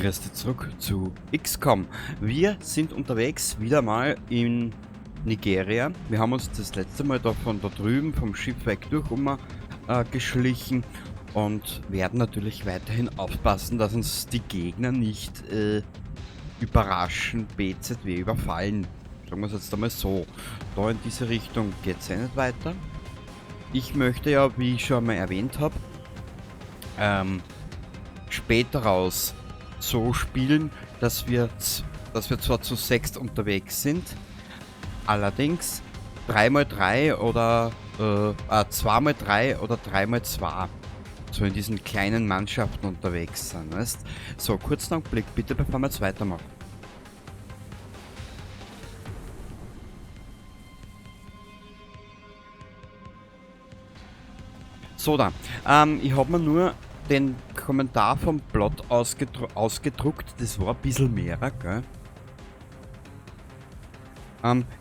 Grüß dich zurück zu XCOM. Wir sind unterwegs wieder mal in Nigeria. Wir haben uns das letzte Mal da von da drüben vom Schiff weg durch geschlichen und werden natürlich weiterhin aufpassen, dass uns die Gegner nicht überraschen, BZW überfallen. Sagen wir es jetzt einmal so. Da in diese Richtung geht es ja nicht weiter. Ich möchte ja, wie ich schon einmal erwähnt habe, später raus so spielen, dass wir zwar zu sechst unterwegs sind, allerdings 3x3 oder 2x3 oder 3x2 so in diesen kleinen Mannschaften unterwegs sind. Weißt? So, kurzen Augenblick bitte, bevor wir jetzt weitermachen. So da, ich habe mir nur den Kommentar vom Plot ausgedruckt, das war ein bisschen mehr, gell?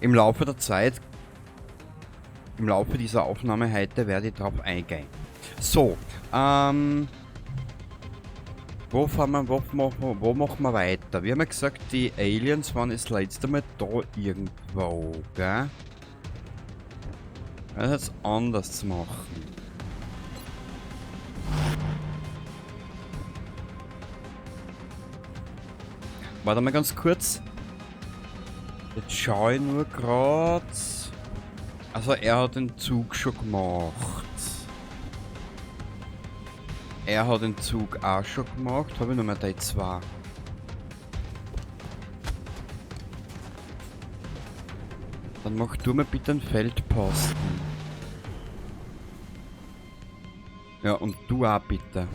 Im Laufe der Zeit, im Laufe dieser Aufnahme heute werde ich darauf eingehen. So, wo fahren wir, wo machen wir weiter? Wir haben ja gesagt, die Aliens waren das letzte Mal da irgendwo, gell? Das ist jetzt anders zu machen. Warte mal ganz kurz. Jetzt schaue ich nur grad. Also er hat den Zug schon gemacht. Er hat den Zug auch schon gemacht. Habe ich noch mal die zwei. Dann mach du mir bitte einen Feldposten. Ja, und du auch bitte.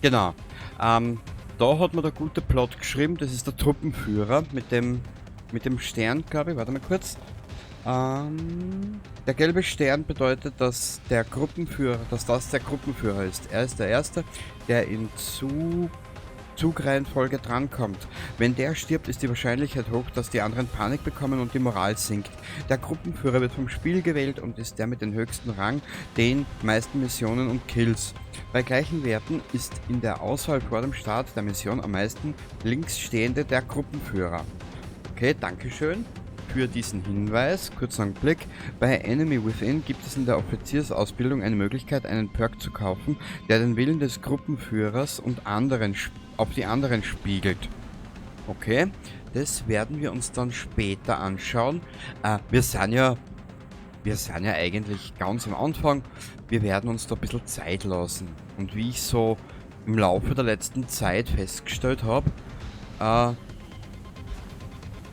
Genau. Da hat mir der gute Plot geschrieben, das ist der Truppenführer mit dem Stern, glaube ich. Warte mal kurz. Der gelbe Stern bedeutet, dass das der Gruppenführer ist. Er ist der Erste, der in Zugreihenfolge drankommt. Wenn der stirbt, ist die Wahrscheinlichkeit hoch, dass die anderen Panik bekommen und die Moral sinkt. Der Gruppenführer wird vom Spiel gewählt und ist der mit dem höchsten Rang, den meisten Missionen und Kills. Bei gleichen Werten ist in der Auswahl vor dem Start der Mission am meisten links stehende der Gruppenführer. Okay, dankeschön für diesen Hinweis. Kurzer Blick. Bei Enemy Within gibt es in der Offiziersausbildung eine Möglichkeit, einen Perk zu kaufen, der den Willen des Gruppenführers und anderen auf die anderen spiegelt. Okay, das werden wir uns dann später anschauen. Wir sind ja eigentlich ganz am Anfang. Wir werden uns da ein bisschen Zeit lassen. Und wie ich so im Laufe der letzten Zeit festgestellt habe,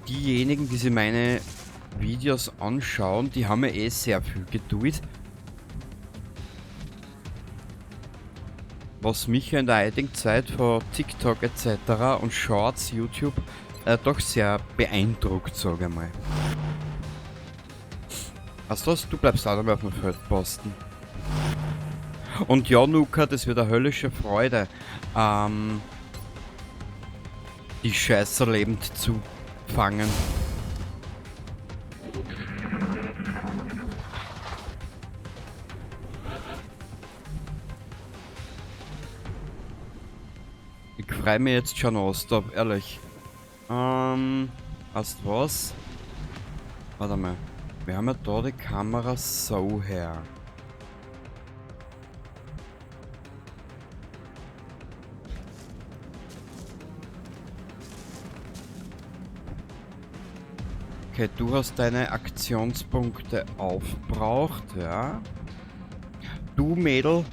diejenigen, die sich meine Videos anschauen, die haben ja eh sehr viel Geduld. Was mich ja in der heutigen Zeit von TikTok et cetera und Shorts, YouTube doch sehr beeindruckt, sage ich mal. Weißt du was? Du bleibst auch noch mal auf dem Feldposten. Und ja, Nuka, das wird eine höllische Freude, die Scheiße lebend zu fangen. Ich freu mich jetzt schon aus, da, ehrlich. Weißt du was? Warte mal. Wir haben ja da die Kamera so her. Okay, du hast deine Aktionspunkte aufgebraucht, ja. Du, Mädel,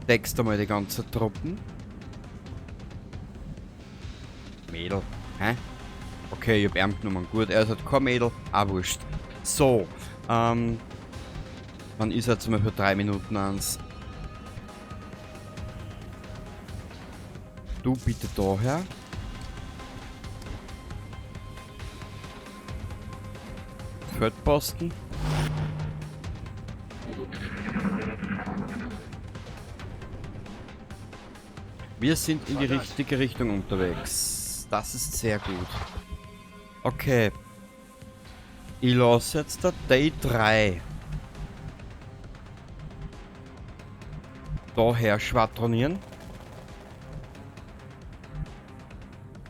deckst einmal die ganze Truppen. Mädel, hä? Okay, ich hab ihn genommen. Gut, er ist halt kein Mädel, auch wurscht. So, dann ist er jetzt mal für 3 Minuten eins. Du bitte daher. Feldposten. Wir sind in Was die war das? richtige Richtung unterwegs. Das ist sehr gut. Okay. Ich lasse jetzt der Day 3 daher schwadronieren.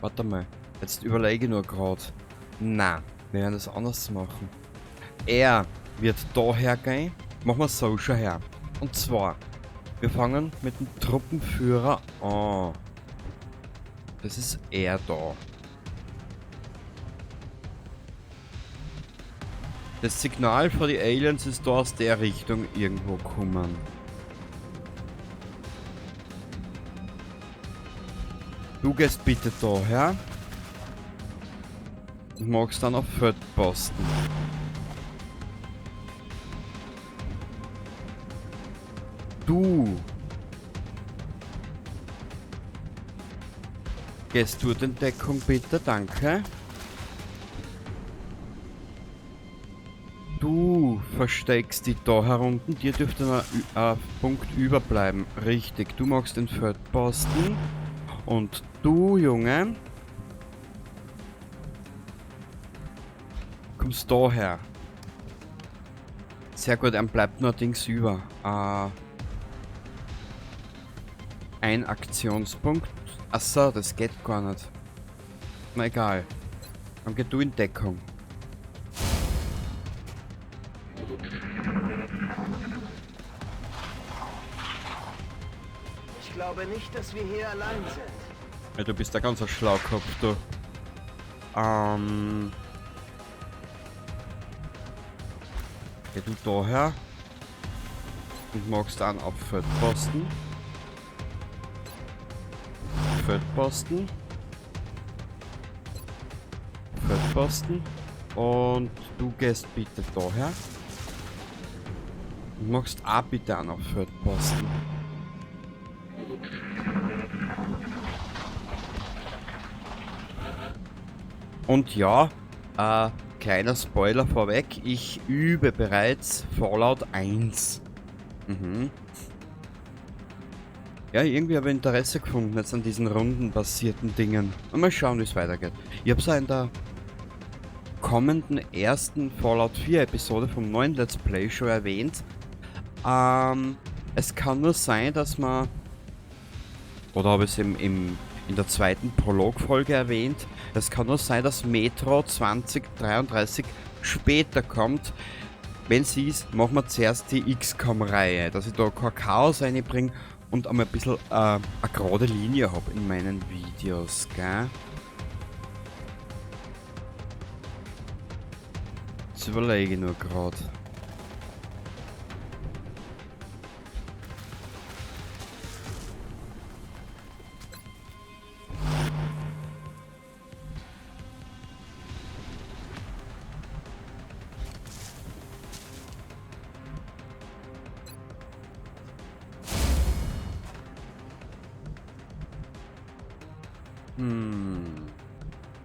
Warte mal. Jetzt überlege ich nur grad. Na, wir werden das anders machen. Er wird daher gehen. Machen wir so schon her. Und zwar, wir fangen mit dem Truppenführer an. Das ist er da. Das Signal für die Aliens ist da aus der Richtung irgendwo gekommen. Du gehst bitte daher und machst dann auf Feldposten. Du gehst du in Deckung bitte, danke. Du versteckst die da herunten, dir dürfte noch ein Punkt überbleiben. Richtig, du machst den Feldposten. Und du, Junge, kommst daher. Sehr gut, einem bleibt nur Dings über. Ein Aktionspunkt. Achso, das geht gar nicht. Na egal. Dann geh du in Deckung. Ich glaube nicht, dass wir hier allein sind. Ja, du bist ein ganzer Schlaukopf, du. Geh du daher und machst dann auf Feldposten. Feldposten. Feldposten. Und du gehst bitte daher. Und machst auch bitte einen auf Feldposten. Und ja, kleiner Spoiler vorweg, ich übe bereits Fallout 1. Ja, irgendwie habe ich Interesse gefunden jetzt an diesen rundenbasierten Dingen. Und mal schauen, wie es weitergeht. Ich hab's auch in der kommenden ersten Fallout 4 Episode vom neuen Let's Play schon erwähnt. Es kann nur sein, dass man... Oder habe ich es in der zweiten Prolog-Folge erwähnt? Es kann nur sein, dass Metro 2033 später kommt. Wenn sie ist, machen wir zuerst die XCOM-Reihe, dass ich da kein Chaos reinbringe und einmal ein bisschen eine gerade Linie hab in meinen Videos, gell? Das überlege ich nur grad.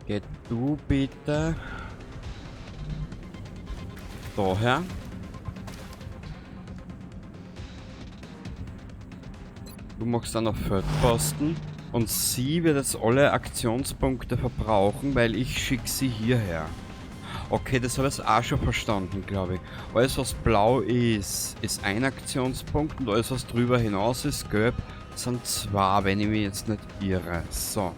Geh du bitte daher. Du machst dann auf Feldposten und sie wird jetzt alle Aktionspunkte verbrauchen, weil ich schicke sie hierher. Okay, das habe ich jetzt auch schon verstanden, glaube ich. Alles, was blau ist, ist ein Aktionspunkt und alles, was drüber hinaus ist, gelb, sind zwei, wenn ich mich jetzt nicht irre. So.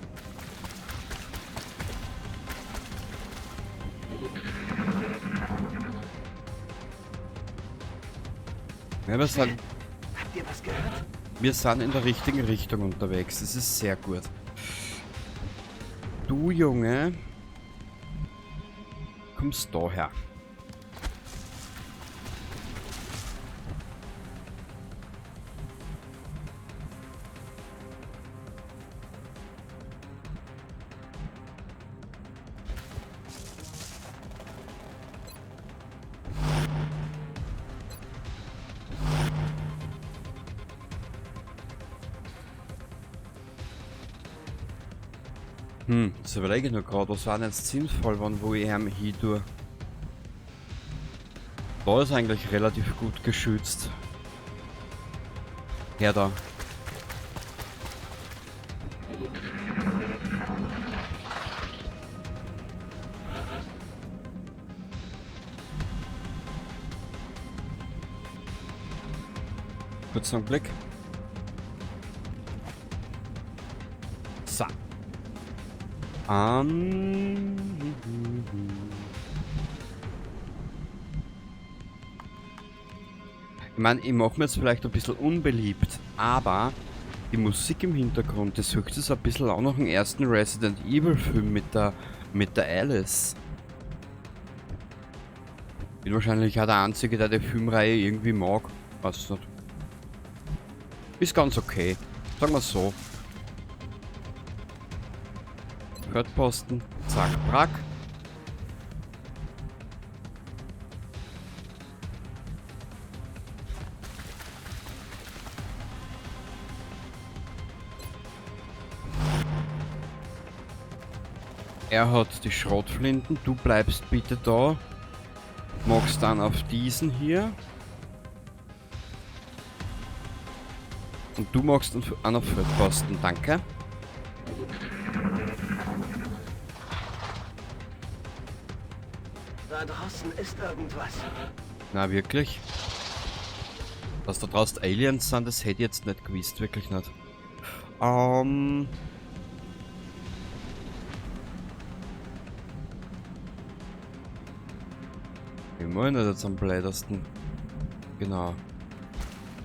Ja, wir sind, Habt ihr was gehört? Wir sind in der richtigen Richtung unterwegs. Das ist sehr gut. Du, Junge, kommst daher. Das überlege ich nur grad, was war denn jetzt sinnvoll, wann wo ich ihm hin tue? Da ist eigentlich relativ gut geschützt. Her da. Kurzen Augenblick. So. Ich meine, ich mache mir jetzt vielleicht ein bisschen unbeliebt, aber die Musik im Hintergrund, das hört sich ein bisschen auch noch den ersten Resident Evil Film mit der Alice. Bin wahrscheinlich auch der Einzige, der die Filmreihe irgendwie mag. Weiß nicht. Ist ganz okay. Sagen wir so. Feldposten. Zack, brack. Er hat die Schrotflinten, du bleibst bitte da. Machst dann auf diesen hier. Und du machst einen auf Feldposten, danke. Da draußen ist irgendwas. Na wirklich? Dass da draußen Aliens sind, das hätte ich jetzt nicht gewusst, wirklich nicht. Wir wollen das jetzt am blödesten. Genau.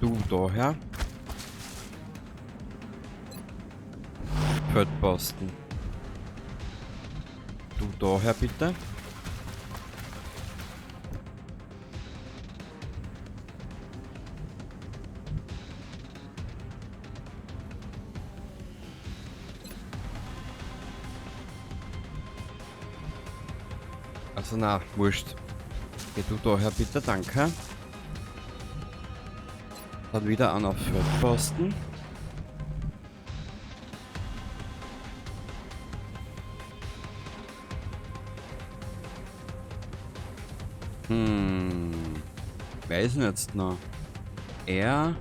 Du daher. Feldposten. Du daher bitte. Also na, wurscht. Geh du daher bitte, danke. Dann wieder an auf Feldposten. Wer ist denn jetzt noch? Er,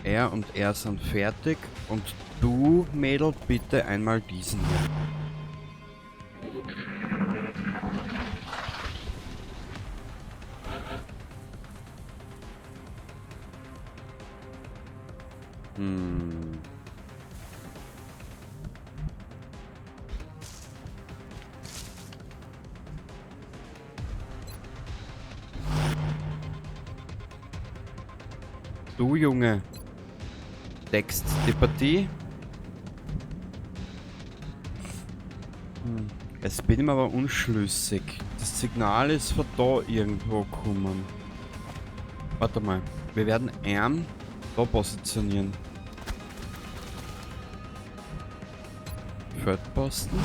er und er sind fertig. Und du, Mädel, bitte einmal diesen hier. Du, Junge, deckst die Partie. Jetzt bin ich mir aber unschlüssig. Das Signal ist von da irgendwo gekommen. Warte mal, wir werden ihn da positionieren. Feldposten.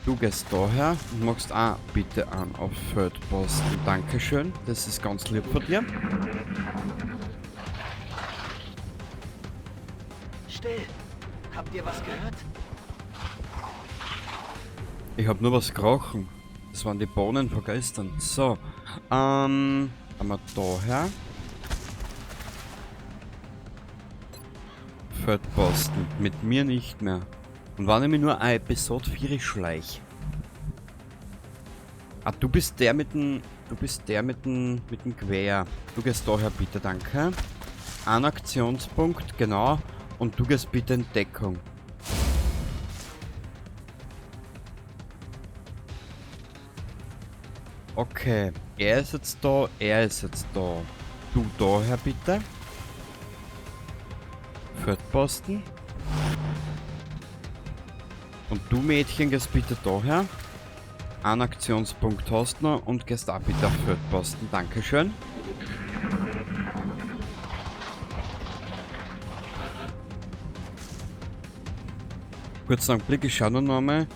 Du gehst daher und machst auch bitte an auf Feldposten. Dankeschön, das ist ganz lieb von dir. Still! Habt ihr was gehört? Ich hab nur was gerochen. Das waren die Bohnen von gestern. So, haben wir daher. Feldposten. Mit mir nicht mehr. Und war nämlich nur eine Episode 4 Schleich. Ah, du bist der mit dem. Du bist der mit dem. Mit dem Gewehr. Du gehst daher bitte, danke. Ein Aktionspunkt, genau. Und du gehst bitte in Deckung. Okay, er ist jetzt da, er ist jetzt da. Du daher bitte. Feldposten. Und du Mädchen gehst bitte daher. Einen Aktionspunkt hast du noch und gehst auch bitte auf Feldposten. Dankeschön. Kurzen Augenblick, ich schau nur noch mal.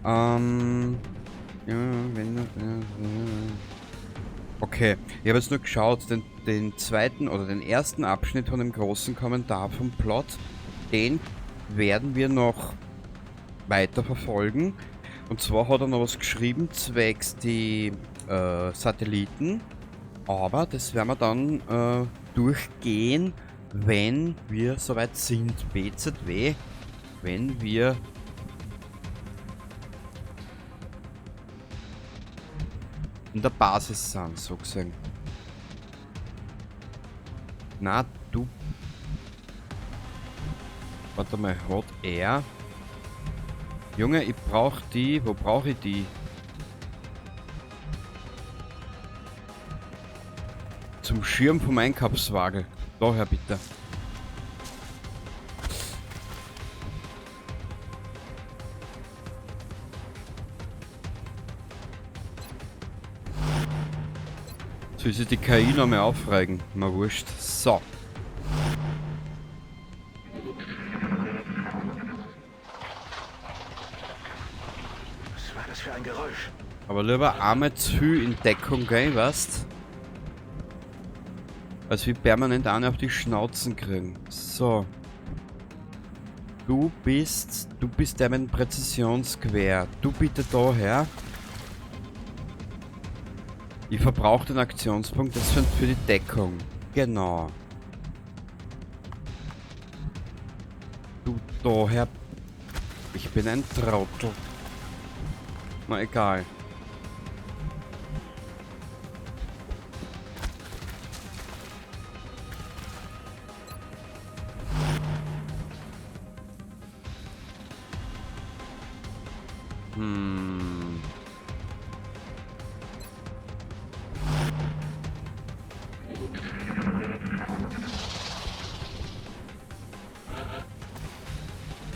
Ja, wenn, ja, ja. Okay, ich habe jetzt nur geschaut, den zweiten oder den ersten Abschnitt von dem großen Kommentar vom Plot, den werden wir noch weiter verfolgen. Und zwar hat er noch was geschrieben, zwecks die Satelliten, aber das werden wir dann durchgehen, wenn wir soweit sind. BZW, wenn wir in der Basis sind, so gesehen. Na, Warte mal, hat er? Junge, ich brauch die. Wo brauche ich die? Zum Schirm vom Einkaufswagen. Daher bitte. Soll sich die KI noch mal aufregen? Na wurscht. So. Was war das für ein Geräusch? Aber lieber einmal zu viel in Deckung gehen, weißt? Als wie permanent eine auf die Schnauzen kriegen. So. Du bist der mit dem Präzisionsgewehr. Du bitte daher. Ich verbrauche den Aktionspunkt, das für die Deckung. Genau. Du daher. Ich bin ein Trottel. Na egal.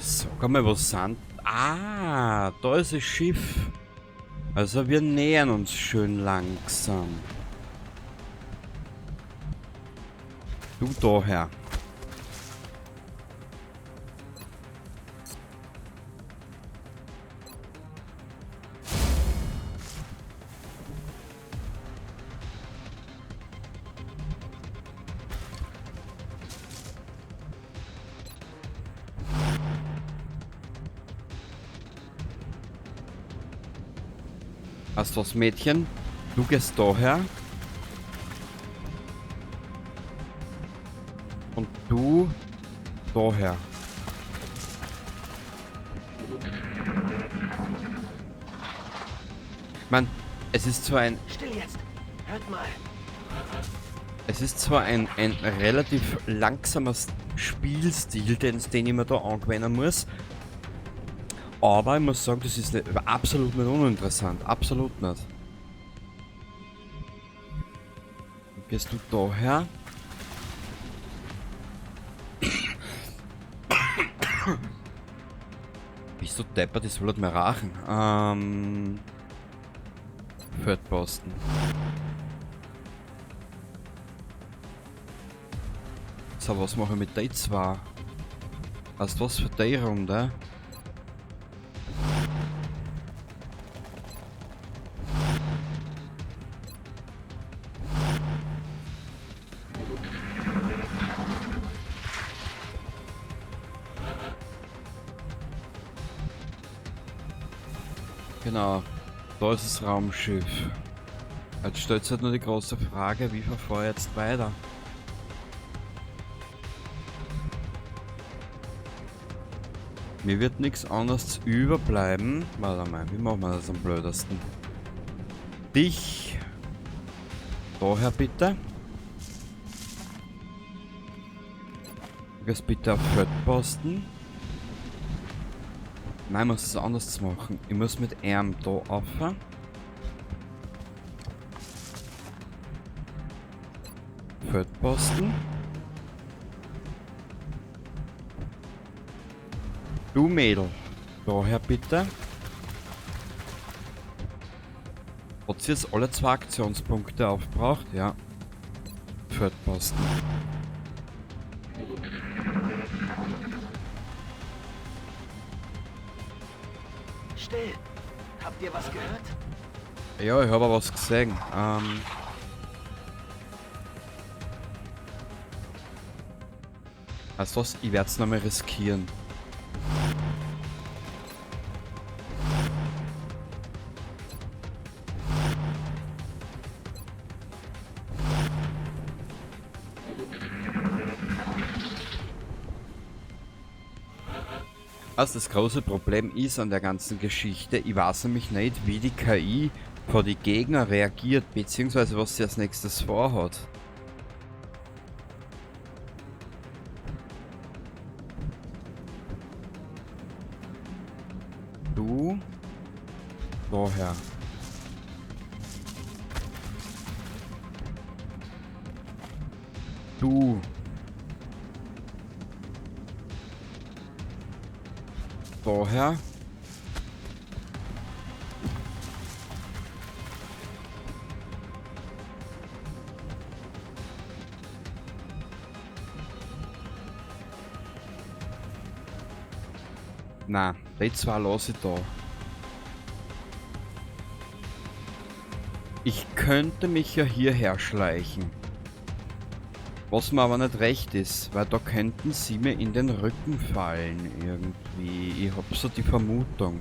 Sag mal, was sind... Ah, da ist das Schiff. Also wir nähern uns schön langsam. Du daher. Hast du was, Mädchen? Du gehst daher. Und du daher. Ich mein, es ist zwar ein... Still jetzt! Hört mal! Es ist zwar ein relativ langsamer Spielstil, den ich mir da angewöhnen muss. Aber ich muss sagen, das ist nicht, absolut nicht uninteressant. Absolut nicht. Gehst du daher? Bist du deppert, das will halt mehr rachen. Feldposten. So, was mache ich mit den zwei? Weißt du was für die Runde? Genau, da ist das Raumschiff. Jetzt stellt sich halt nur die große Frage, wie verfahre ich jetzt weiter? Mir wird nichts anderes überbleiben. Warte mal, wie machen wir das am blödesten? Dich. Daher bitte. Du gehst bitte auf Feldposten. Nein, ich muss es anders machen. Ich muss mit ihm da rauf. Feldposten. Du Mädel. Daher bitte. Hat sie jetzt alle zwei Aktionspunkte aufgebraucht? Ja. Feldposten. Still! Habt ihr was gehört? Ja, ich hab aber was gesehen. Weißt du was? Ich werd's noch mal riskieren. Was das große Problem ist an der ganzen Geschichte, ich weiß nämlich nicht, wie die KI vor die Gegner reagiert, beziehungsweise was sie als nächstes vorhat. Daher. Du. Daher. Na, die zwei lasse ich da. Ich könnte mich ja hierher schleichen. Was mir aber nicht recht ist, weil da könnten sie mir in den Rücken fallen irgendwie. Ich hab so die Vermutung.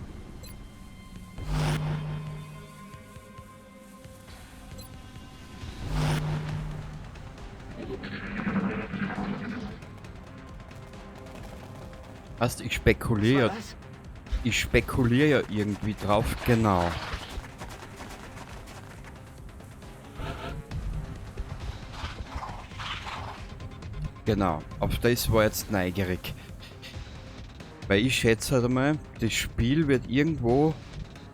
Weißt, ich spekuliere ja irgendwie drauf, genau. Genau, auf das war jetzt neugierig. Weil ich schätze halt einmal, das Spiel wird irgendwo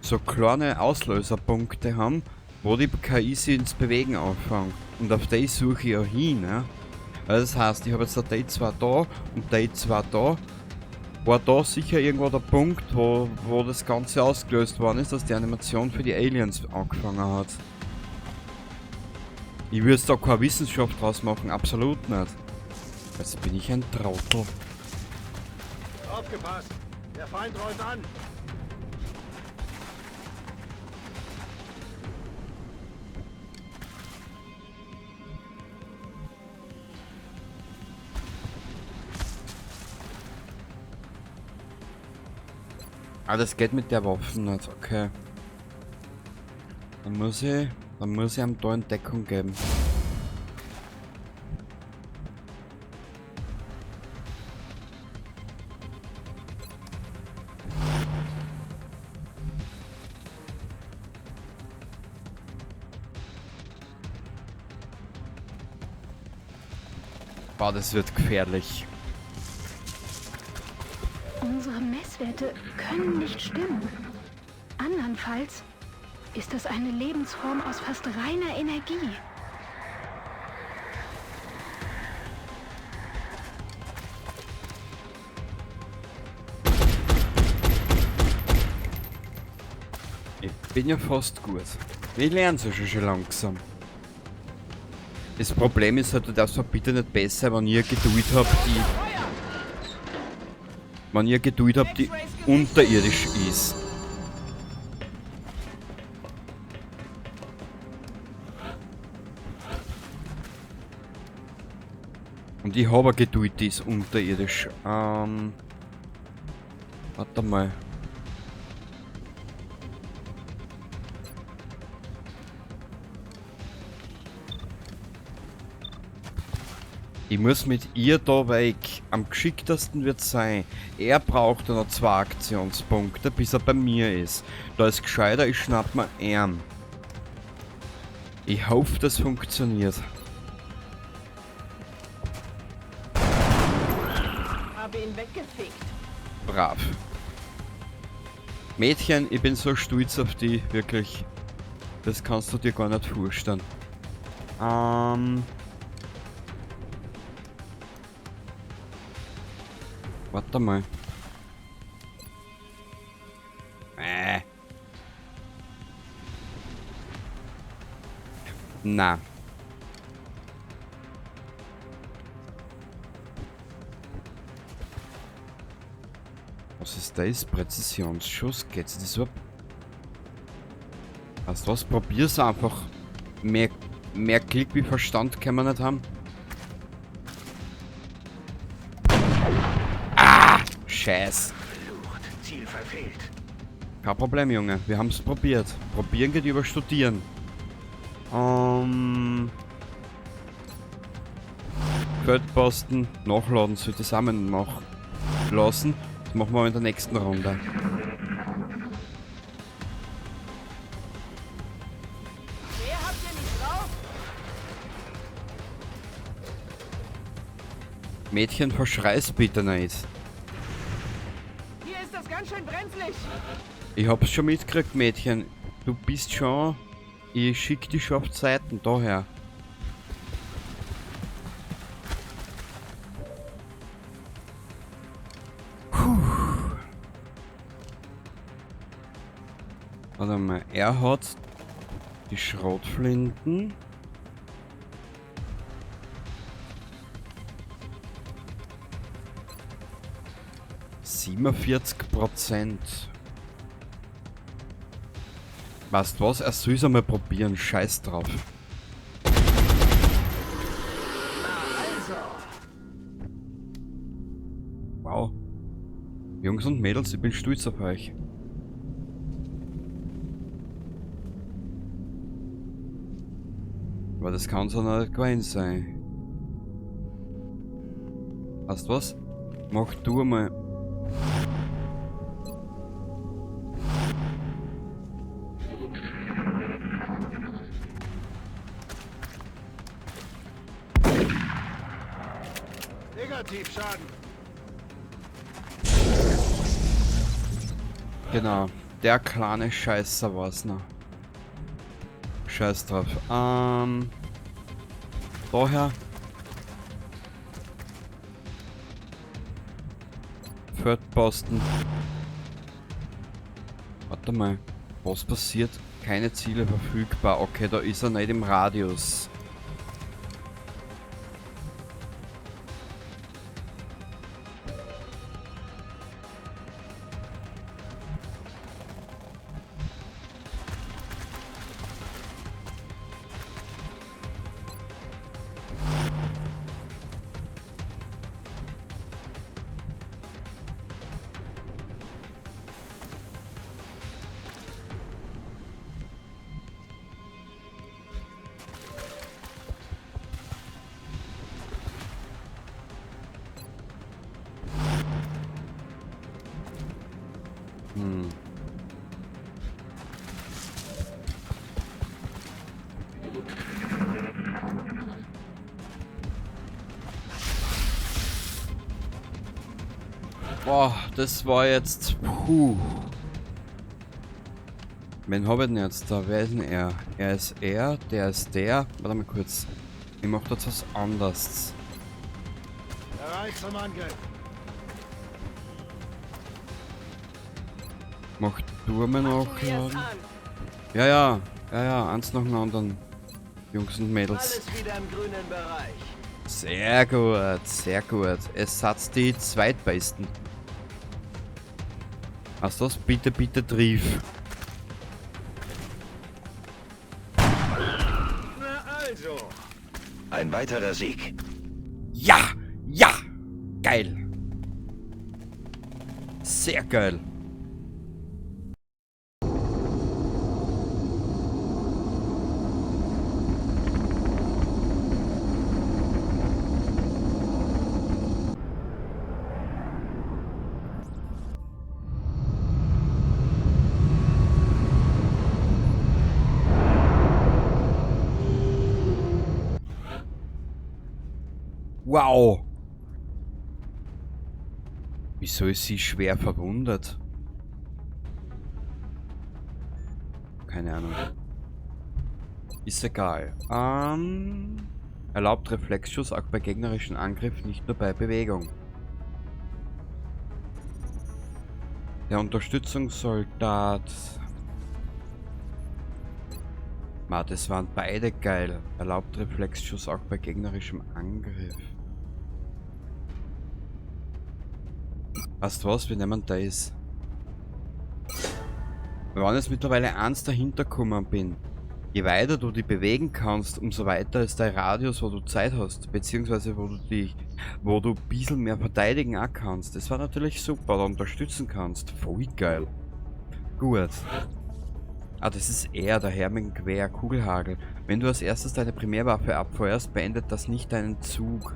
so kleine Auslöserpunkte haben, wo die KI sich ins Bewegen anfängt. Und auf das suche ich ja hin. Ne? Also das heißt, ich habe jetzt die zwei da und die zwei da. War da sicher irgendwo der Punkt, wo das Ganze ausgelöst worden ist, dass die Animation für die Aliens angefangen hat. Ich würde da keine Wissenschaft draus machen, absolut nicht. Jetzt bin ich ein Trottel. Aufgepasst! Der Feind rollt an! Ah, das geht mit der Waffe nicht, okay. Dann muss ich ihm da in Deckung geben. Boah, das wird gefährlich. Unsere Messwerte können nicht stimmen. Andernfalls ist das eine Lebensform aus fast reiner Energie. Ich bin ja fast gut. Ich lerne es ja schon langsam. Das Problem ist halt, du darfst bitte nicht besser, wenn ihr Geduld habt, die... Wenn ihr Geduld habt, die unterirdisch ist. Und ich habe eine Geduld, die ist unterirdisch. Warte mal. Ich muss mit ihr da weg. Am geschicktesten wird sein. Er braucht noch 2 Aktionspunkte, bis er bei mir ist. Da ist gescheiter, ich schnapp mir ihn. Ich hoffe, das funktioniert. Habe ihn weggefegt. Brav. Mädchen, ich bin so stolz auf dich, wirklich. Das kannst du dir gar nicht vorstellen. Warte mal. Na. Was ist das? Präzisionsschuss? Geht's das überhaupt? Weißt du was? Probier's einfach. Mehr Klick wie Verstand kann man nicht haben. Scheiß. Verflucht, Ziel verfehlt. Kein Problem, Junge. Wir haben's probiert. Probieren geht über Studieren. Feldposten nachladen soll ich zusammen machen lassen. Das machen wir in der nächsten Runde. Mehr habt ihr nicht drauf? Mädchen, verschrei's bitte nicht. Hier ist das ganz schön brenzlig. Ich hab's schon mitgekriegt, Mädchen. Du bist schon... Ich schick dich schon auf Zeiten, daher. Puh. Warte mal, er hat die Schrotflinten. %. Weißt was? Er soll's einmal probieren. Scheiß drauf. Wow. Jungs und Mädels, ich bin stolz auf euch. Aber das kann's ja noch nicht gewesen sein. Weißt was? Mach du mal. Negativschaden. Genau, der kleine Scheißer war's noch. Scheiß drauf. Daher. Feldposten. Warte mal. Was passiert? Keine Ziele verfügbar. Okay, da ist er nicht im Radius. Boah, das war jetzt... Puh. Wen hab ich denn jetzt da? Wer ist denn er? Er ist er, der ist der. Warte mal kurz. Ich mach da was anderes. Bereit zum Angriff. Mach du mal Machen wir es nachladen. an. Ja, ja. Ja, ja. Eins nach dem anderen. Jungs und Mädels. Alles wieder im grünen Bereich. Sehr gut, sehr gut. Es hat die zweitbesten. Hast du das? Bitte, bitte triff. Na also. Ein weiterer Sieg. Ja, ja, geil. Sehr geil. Wow. Wieso ist sie schwer verwundet? Keine Ahnung. Ist egal. Erlaubt Reflexschuss auch bei gegnerischen Angriffen, nicht nur bei Bewegung. Der Unterstützungssoldat. Ma, das waren beide geil. Erlaubt Reflexschuss auch bei gegnerischem Angriff. Weißt du was? Wir nehmen das. Wenn ich jetzt mittlerweile eins dahinter gekommen bin, je weiter du dich bewegen kannst, umso weiter ist dein Radius, wo du Zeit hast, beziehungsweise wo du ein bisschen mehr verteidigen auch kannst. Das war natürlich super, oder unterstützen kannst. Voll geil. Gut. Ah, das ist er, der Herr mit dem Gewehr, Kugelhagel. Wenn du als erstes deine Primärwaffe abfeuerst, beendet das nicht deinen Zug.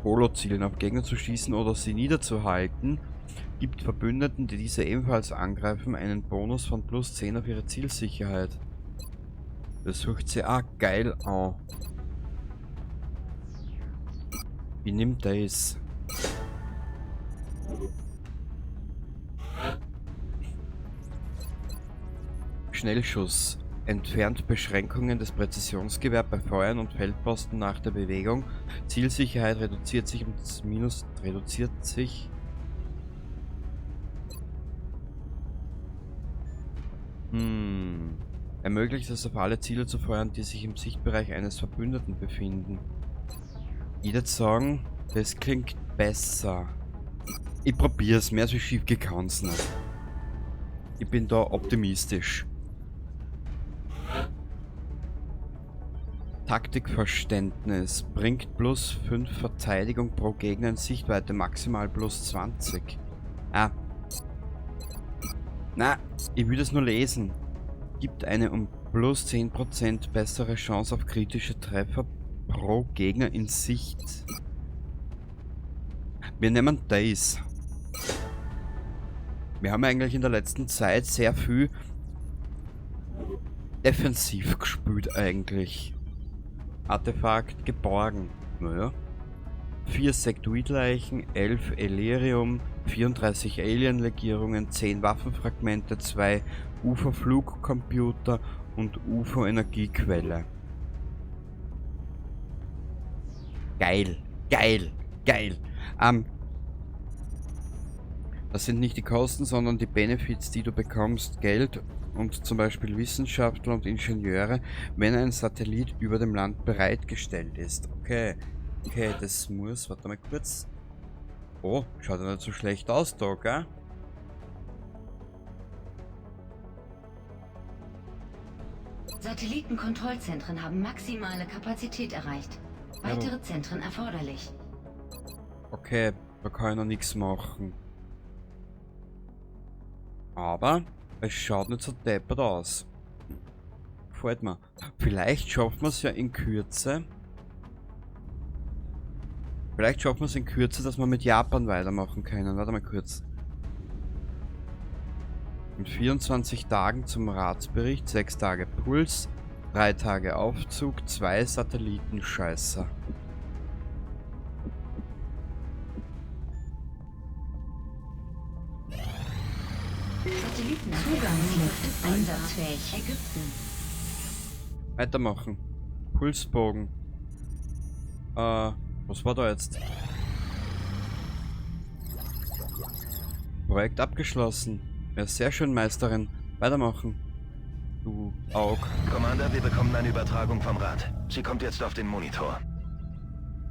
Holo-Zielen auf Gegner zu schießen oder sie niederzuhalten, gibt Verbündeten, die diese ebenfalls angreifen, einen Bonus von plus 10 auf ihre Zielsicherheit. Das sucht sie auch geil an. Wie nimmt das? Schnellschuss. Entfernt Beschränkungen des Präzisionsgewehr bei Feuern und Feldposten nach der Bewegung. Zielsicherheit reduziert sich um minus reduziert sich. Ermöglicht es, auf alle Ziele zu feuern, die sich im Sichtbereich eines Verbündeten befinden. Ich würde sagen, das klingt besser. Ich probier's, mehr so schief gekannt's nicht. Ich bin da optimistisch. Taktikverständnis bringt plus 5 Verteidigung pro Gegner in Sichtweite, maximal plus 20. Ah. Na, ich will das nur lesen. Gibt eine um plus 10% bessere Chance auf kritische Treffer pro Gegner in Sicht. Wir nehmen das. Wir haben eigentlich in der letzten Zeit sehr viel defensiv gespielt eigentlich. Artefakt geborgen. Naja. 4 Sektoidleichen, 11 Elerium, 34 Alien-Legierungen, 10 Waffenfragmente, 2 UFO-Flugcomputer und UFO-Energiequelle. Geil, geil, geil. Das sind nicht die Kosten, sondern die Benefits, die du bekommst. Geld und zum Beispiel Wissenschaftler und Ingenieure, wenn ein Satellit über dem Land bereitgestellt ist. Okay, okay, das muss... Warte mal kurz. Oh, schaut ja nicht so schlecht aus da, gell? Satellitenkontrollzentren haben maximale Kapazität erreicht. Weitere Zentren erforderlich. Okay, da kann ich noch nichts machen. Aber es schaut nicht so deppert aus. Gefällt mir. Vielleicht schaffen wir's ja in Kürze. Vielleicht schaffen wir's in Kürze, dass wir mit Japan weitermachen können. Warte mal kurz. In 24 Tagen zum Ratsbericht, 6 Tage Puls, 3 Tage Aufzug, 2 Satellitenscheißer. Satellitenzugangslift einsatzfähig. Ägypten. Weitermachen. Pulsbogen. Was war da jetzt? Projekt abgeschlossen. Ja, sehr schön, Meisterin. Weitermachen. Du Aug. Commander, wir bekommen eine Übertragung vom Rat. Sie kommt jetzt auf den Monitor.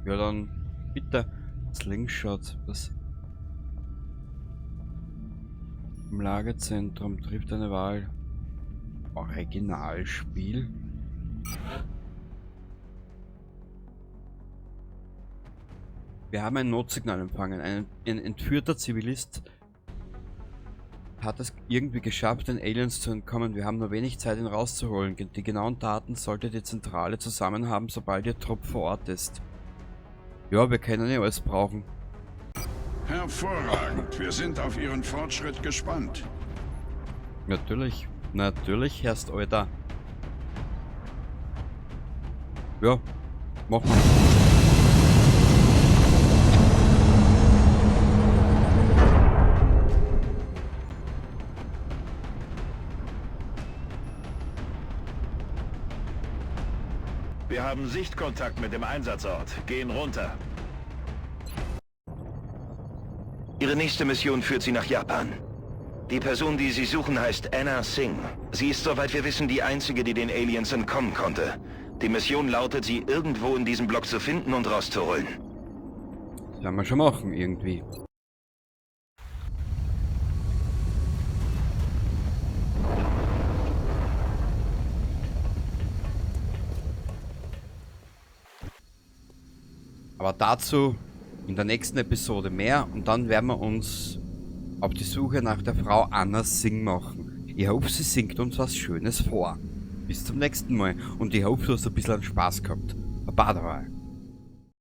Ja, dann bitte. Slingshot. Was? Im Lagerzentrum trifft eine Wahl. Originalspiel. Wir haben ein Notsignal empfangen. Ein entführter Zivilist hat es irgendwie geschafft, den Aliens zu entkommen. Wir haben nur wenig Zeit, ihn rauszuholen. Die genauen Daten sollte die Zentrale zusammen haben, sobald ihr Trupp vor Ort ist. Ja, wir können eh alles brauchen. Hervorragend. Wir sind auf Ihren Fortschritt gespannt. Natürlich. Natürlich, Herrst Alter. Ja, mach mal. Wir haben Sichtkontakt mit dem Einsatzort. Gehen runter. Ihre nächste Mission führt Sie nach Japan. Die Person, die Sie suchen, heißt Anna Singh. Sie ist, soweit wir wissen, die einzige, die den Aliens entkommen konnte. Die Mission lautet, sie irgendwo in diesem Block zu finden und rauszuholen. Das werden wir schon machen, irgendwie. Aber dazu in der nächsten Episode mehr und dann werden wir uns auf die Suche nach der Frau Anna Singh machen. Ich hoffe, sie singt uns was Schönes vor. Bis zum nächsten Mal und ich hoffe, du hast ein bisschen Spaß gehabt. Baba dabei.